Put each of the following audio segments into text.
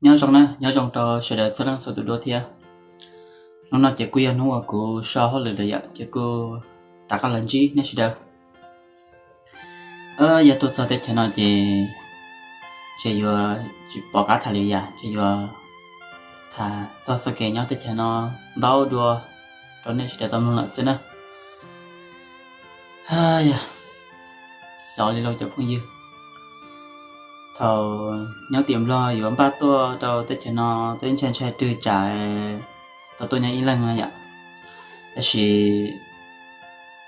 Nyob zoo na, nyob zoo rau sawv daws txhua leej txhua tus dua thiab. Hnub no ces kuj yog hnub uas kuv so hauj lwm lawm yom, ces kuj rov qab los ntsib nej sawv daws. Yog tuaj txog teb chaws no ces ntshe yuav tsis pom qab tham li yam, ntshe yuav tham txog txoj kev nyob teb chaws no ntau dua rau nej sawv daws tau mloog lawm xwb na. Yog xyov li lauj cov phooj ywg, thaum nyob tim Nplog yuav npaj tuaj rau teb chaws no twb ntshai ntshai twg tsam tau tuaj nyob ib leeg no yom. Tab sis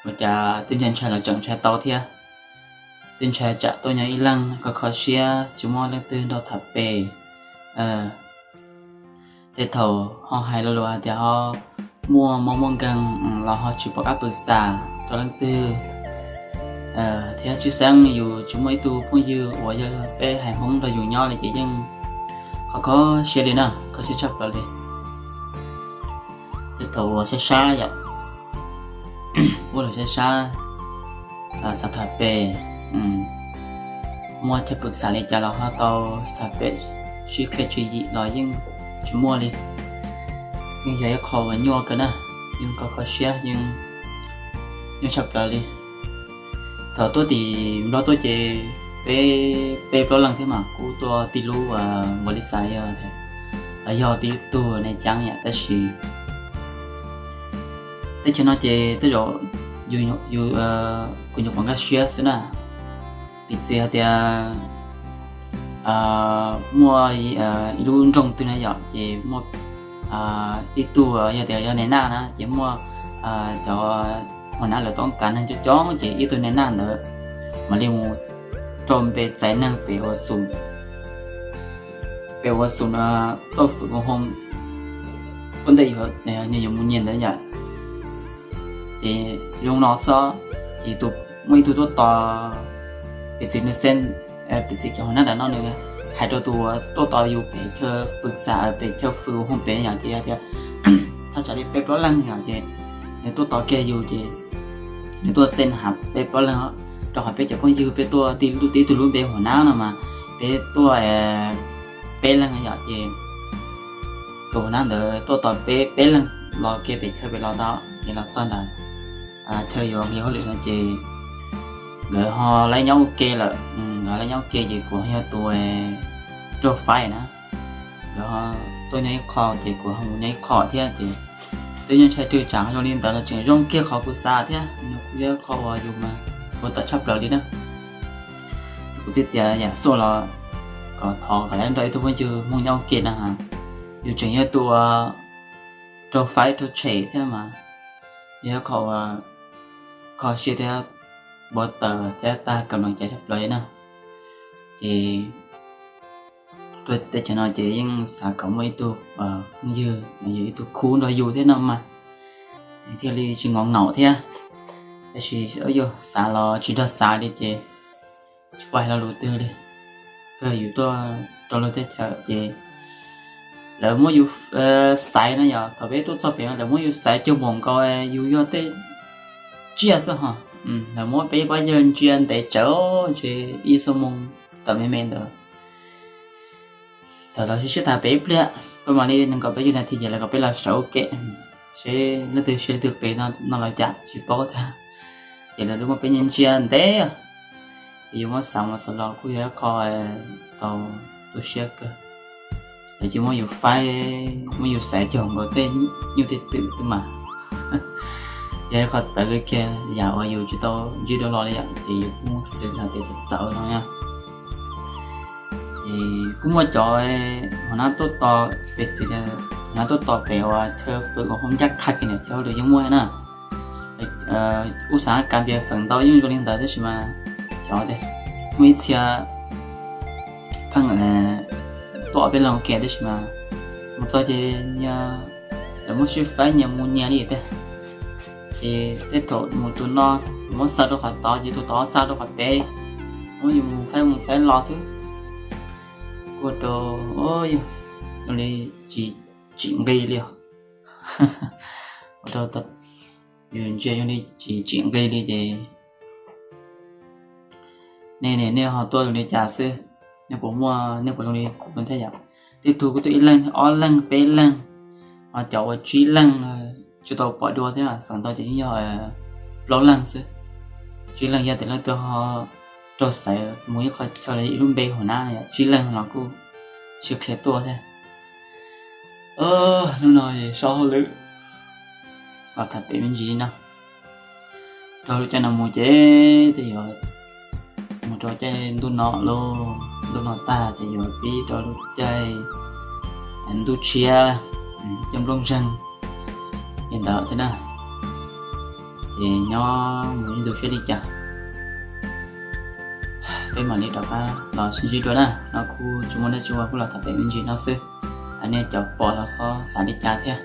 ua cas twb ntshai ntshai los tseem ntshai tau thiab. Twb ntshai tsam tuaj nyob ib leeg kho kho siab tsis muaj leej twg nrog tham pem. Tej thaum ho hais lo lus hais tias ho muaj mob muaj nkeeg los ho tsis pom qab pw xam rau leej twg, thiab tshwj xeeb yus tsis muaj ib tug phooj ywg uas yog peb hais Hmoob nrog yus nyob li ces yeej kho kho siab li na, kho siab tshaj plaws li. Tej thaum uas sab sab yom, ua luam sab sab, xav tham pem, muaj chaw pw xam li cas los ho tau tham pem, sib qhia tswv yim los yeej tsis muaj li. Yeej yog ib qho uas nyuaj kawg na, yeej kho kho siab, yeej nyuaj tshaj plaws li. Thaum tuaj tim Nplog tuaj ces peb peb plaub leeg thiab mas kuj tuaj tib lub npaum li xav yog, yog tib tug neeg caab yom, tab sis teb chaws no ces tej zaum yus kuv nyuam qhuav nkag siab xwb na. Piv txwv hais tias muaj ib lub nroog twg na yom, ces muaj ib tug yog tias yog nais naj na ces muaj cov hua nav lawv toob kas neeg coob coob ces ib tug nais naj ntawd mam li mus rau npe txais neeg pem ua xum, pem ua xum tuaj fwm ua hoo ua ntej nws yuav mus nyiag ntawd yom. Ces zoo no xwb, ces muaj ib tug tuaj tos, piv txwv nws xeeb, piv txwv cov hua nav ntawm no nws hais rau tus tuaj tos yus pem chaw pw xam, pem chaw fwm ua hoo pem yom, ces yog tias thaj tsam li peb plaub leeg yom, ces nws tuaj tos kiag yus ces nws tuaj xeeb hab peb plaub leeg rau qhov peb cov phooj ywg peb tuaj tib tug lub npe hua nav no mas peb tuaj peb leeg yom, ces tus hua nav ntawd tuaj tos peb peb leeg los kiag pem chaw pem los tau, ces los txog ntawd chaw yuav nqis hauj lwm no ces nkawd ho laib nyob ua ke lawm, nkawd laib nyob ua ke ces kuv yog tus raug faib na, nkawd tuaj nyob ib qho ces kuv ho mus nyob ib qho thiab ces twb nyuaj ntshai twg tsam zoo li ntawd los tseem zoo kiag qhov kuv xav thiab, nws kuj yog qho uas yus mas ua tawm tshaj plaws li na. Kuv twb tias yam xoj los kom thov kom lawv nrog ib tug phooj ywg Hmoob nyob ua ke na, yus tseem yog tus raug faib raug tshem thiab mas yog qho uas kho siab thiab npau taws thiab tag kam loos cai tshaj plaws li na. Ces tuaj teb chaws no ces yeej xav kom muaj ib tug phooj ywg, yog ib tug khub nrog yus thiab no mas, thiaj li tsis ngos ngaum thiab. Tab sis yus xav los tsis nrog xav li ces tsis pom hais lo lus twg li. Kawg yus tuaj rau lub teb chaws ces lawv muab yus xaiv na yom, thaum peb tuaj txog pem lawv muab yus xaiv cuag npaum nkaus yus yog tej tsiaj xwb ho. Lawv muab peb pob yawg ntsia ntev tsawv ntshe ib xuab moos tawm me me ntawd. Thaum lawv sib sib tham pem ib pliag, peb mam li nees nkaum peb caug nas this ces lawv kom peb los sawv ua ke seb leej twg siab leej twg qis no los cas tsis paub thiab. Ces lawv twb muab peb ntsia ntev, ces yus muab xav mus xav los kuj yog ib qho txaus tu siab kawg. Lawv cia muab yus faib, muab yus xaiv cuag nkaus tej nyuj tej twm xwb mas yog ib qho txawv kawg kiag, yam uas yus tsis tau ntsib dua los li yom, ces yus kuj muab xwv hais tias txawv no na. Ces kuj muaj cov hua nav tuaj tos pem, hua nav tuaj tos pem uas chaw fwm uas hoo ncaj qha kiag ntawm chaw hauj lwm yeej muaj na. Kuj xav kam piav feem ntau yeej zoo li ntawd tab sis mas xyov tias muaj ib txhia pheej tuaj peb leeg ua ke tab sis mas mus txog ces nyias lawv muab sib faib nyias mus nyias li tiag. Ces tej thaum mus tus no muab xa rau qhov tod ces tus tod xa rau qhov pem, muab yus mus faib mus faib los xwb. Ua rau yus zoo li tsis tsim nqi li os. Ua rau yus ntsia zoo li tsis tsim nqi li ces nej ne, nej ho tuaj zoo li cas xwb? Nej puas muaj, nej puas zoo li kuv thiab yom? Tej tug kuj tuaj ib leeg, ob leeg, peb leeg, ho cov uas tsib leeg tsis tau pom dua thiab, feem ntau ces yog plaub leeg xwb. Tsib leeg yog tias leej twg ho raug xaiv mus ib qho chaw li ib lub npe hauv na, yog tsib leeg los kuj tsis qhia tuaj thiab. Hnub no so hauj lwm los tham pem me ntsis li no. Rau lub caij no mus ces tej yuav mus rau caij ntuj no lauj, ntuj no tag ces yuav pib rau lub caij ntuj tshiab, caij nplooj zeeg li ntawd thiab na. Ces nyob mus ib ntu seb li cas, peb mam li rov qab los sib ntsib dua na. No kuj tsis muaj dab tsi ua, kuj los tham pem me ntsis no xwb. Hais nej cov pom los xob xav li cas thiab.